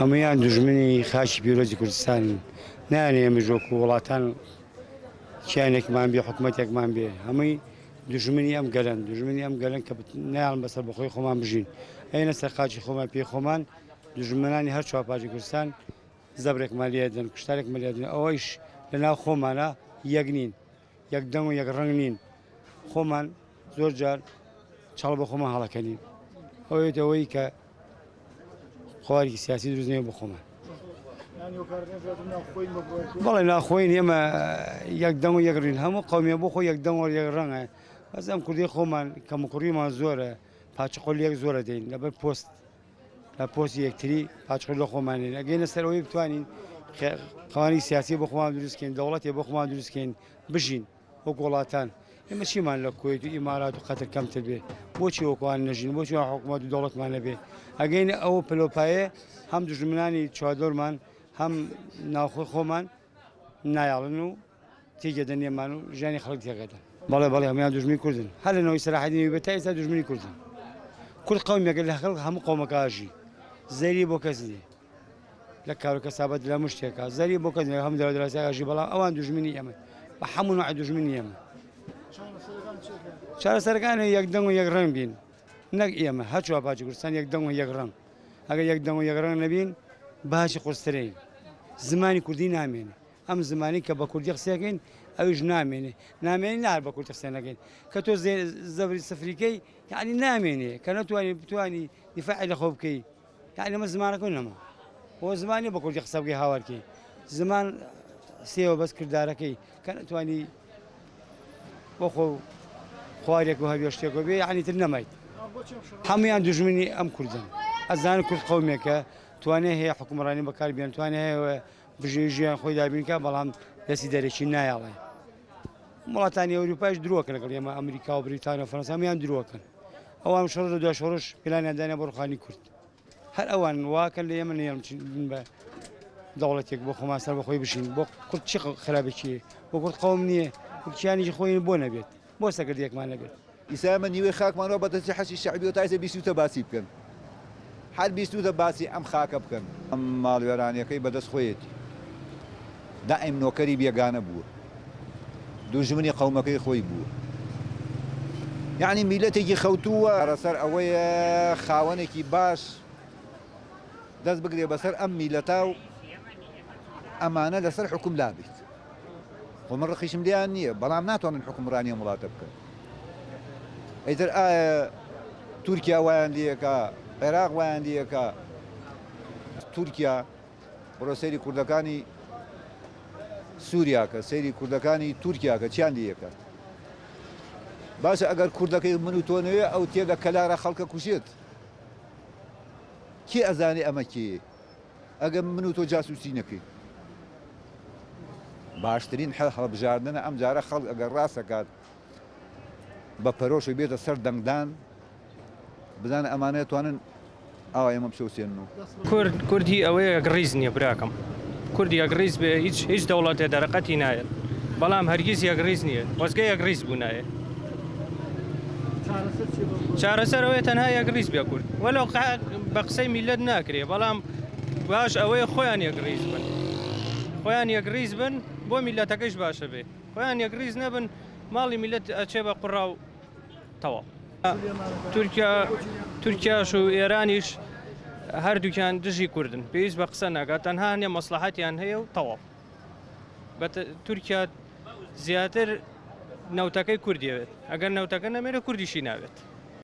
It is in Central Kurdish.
هەموویان دوژمنی خاکی پیرۆزی کوردستانن، نایانەوێ ئێمەش وەکو وڵاتان کیانێکمان بێ، حکومەتێکمان بێ، هەمووی دوژمنی ئەم گەلەن، دوژمنی ئەم گەلەن کە نایەڵن بەسەر بەخۆی خۆمان بژین، ئەیەنە سەر خاکی خۆمان پێی خۆمان، دوژمنانی هەر چوار پارچەی کوردستان زەبرێکمان لێ دەن، کوشتارێکمان لێ دەن، ئەوەیش لەناو خۆمانە یەک نین. یەک دەنگ و یەک ڕەنگ نین خۆمان زۆر جار چاڵ بە خۆمان هەڵەکەنین ئەوێت ئەوەی کە خوارێکی سیاسی دروست نیە بۆ خۆمان بەڵێ ناخۆین ئێمە یەک دەنگ و یەک ڕین هەموو قومیە بۆ خۆ یەک دەنگ و یەک ڕەنگە بەس ئەم کوردی خۆمان کەم و کوڕیمان زۆرە پاچقۆل یەک زۆرە دەین لەبەر پۆست لە پۆستی یەکتری پاچخۆ لە خۆمانین ئەگەینە سەر ئەوەی بتوانین قوانی سیاسی بۆ خۆمان دروستکەین دەوڵەتێ بۆ خۆمان دروستکەین بژین وەک وڵاتان ئێمە چیمان لە کوێت و ئیمارات و قەتر کەمتر بێ بۆچی وەکوان نەژین بۆچی حکوومەت و دەوڵەتمان نەبێ ئەگەینە ئەوە پلۆپایە هەم دژمنانی چوادۆرمان هەم ناوخۆی خۆمان نایاڵن و تێگەدەن لێمان و ژیانی خەڵک تێگەدەن. بەڵێ بەڵێ هەموویان دوژمنی کوردن هەر لە نەوەی سەلاحەدینەوە بێت تا ئێستا دوژمنی کوردن کورد قەومێکە لە خەڵک هەموو قەومەکە ئەژی زەری بۆ کەس نییە لە کار و کەسابەت لە هەموو شتێکا زەری بۆ کەس نییە هەموو دراو دراوسێ ئەژی بەڵام ئەوان دوژمنی ئێمە بە هەموو نوع دوژمنی ئێمە چارەسەرەکان یەک دەنگ و یەک ڕەنگ بین نەک ئێمە هەر چوار پارچەی کوردستان یەک دەنگ و یەک ڕەنگ ئەگەر یەک دەنگ و یەک ڕەنگ نەبین باجی قورسترین زمانی کوردی نامێنێ ئەم زمانی کە بە کوردی قسەکەین ئەویش نامێنێ نامێنێ نار بە کوردی قسە نەکەین کە تۆ زەبری سفریکەی یعنی نامێنێ کە نەتوانی بتوانی دیفاعی لە خۆ بکەی یعنی ئەمە زمانەکە نەما بۆ زمانی بە کوردی قسە بکەی هاوارکەی زمان سێوە بەس کردارەکەی کە نەتوانی بۆ خۆ خوارێک و هەبێ شتێک بێ یعنی تر نەمایت هەمویان دوژمنی ئەم کوردن ئەزان کورد قومێکە توانێ هەیە حکومڕانی بەکار بێن توانێ هەیە بژێوی ژیان خۆی دابین کا بەڵام دەستی دەرەکی نایەڵێ وڵاتانی ئەوروپایش درۆکەن لەگەڵ ئێمە ئەمریکا و بریتانیا و فەرەنسا هەموویان درۆکەن ئەوان شۆڕش لە دوای شۆڕش پلانیان دانیا بۆ ڕوخانی کورد هەر ئەوان واکەن لە ئێمە نەیەڵن بچین بە دەوڵەتێک بۆ خۆمان سەر بەخۆی بشین بۆ کورد چی خراپێکی بۆ کورد قەوم نییە کورد کیانێکی خۆی بۆ نەبێت بۆ سەرکردەیەکمان نەبێت. ئیستا ئێمە نیوەی خاکمان وا بەدەستی حەشدی شەعبیەوە تا ئیستا بیستوتە باسی بکەن هەر بیستوتە باسی ئەم خاکە بکەن. ئەم ماڵوێرانیەکەی بەدەست خۆیەتی دائیم نۆکەری بێگانە بووە دوژمنی قەومەکەی خۆی بووە یەعنی میلەتێکی خەوتووە. چارەسەر ئەوەیە خاوەنێکی باش دەست بگرێ بەسەر ئەم میلەتە و ئەمانە لەسەر حوکم لابیت. خۆ من ڕقیشم لێیان نییە بەڵام ناتوانن حوکمڕانی ئەم وڵاتە بکەن. ئیتر ئایا تورکیا وایان لێکا، عێراق وایان لێکا. تورکیا بڕۆ سەیری کوردەکانی سووریا کە، سەیری کوردەکانی تورکیا کە چیان لێکات. باشە ئەگەر کوردەکەی من و تۆ نەوێ ئەو تێ لە کەلارە خەڵکە کوژێت. کێ ئەزانێ ئەمە کێیە؟ ئەگەر من و تۆ جاسوسی نەکەین. باشترین حەل هەڵبژاردنە ئەم جارە خەڵک ئەگەر ڕاست ئەکات بە پەرۆشە بێتە سەر دەنگدان بزانە ئەمانە توانن ئاوا ئێمە بچەوسێنن و. کورد کورد هی ئەوەیە یەکڕیز نیە براکەم کورد یەکڕیز بێ هیچ هیچ دەوڵەتێ دەرەقەتی نایەت بەڵام هەرگیز یەکڕیز نیە خۆزگە یەکڕیز بوونایە چارەسەر ئەوەیە تەنها یەکڕیز بێ کورد وەلو بە قسەی میلەت ناکرێ بەڵام باش ئەوەیە خۆیان یەکڕیز بن خۆیان یەکڕیز بن بۆ میلەتەکەش باشە بێ خۆیان یەکڕیز نەبن ماڵی میلەت ئەچێ بە قوڕا و تەواو. تورکیا تورکیاش و ئێرانیش هەردووکیان دژی کوردن پێویست بە قسە ناکات تەنها هەنێ مەسلحەتیان هەیە و تەواو بە تورکیا زیاتر نەوتەکەی کوردیەوێت ئەگەر نەوتەکە نەمێنێ کوردیشی ناوێت.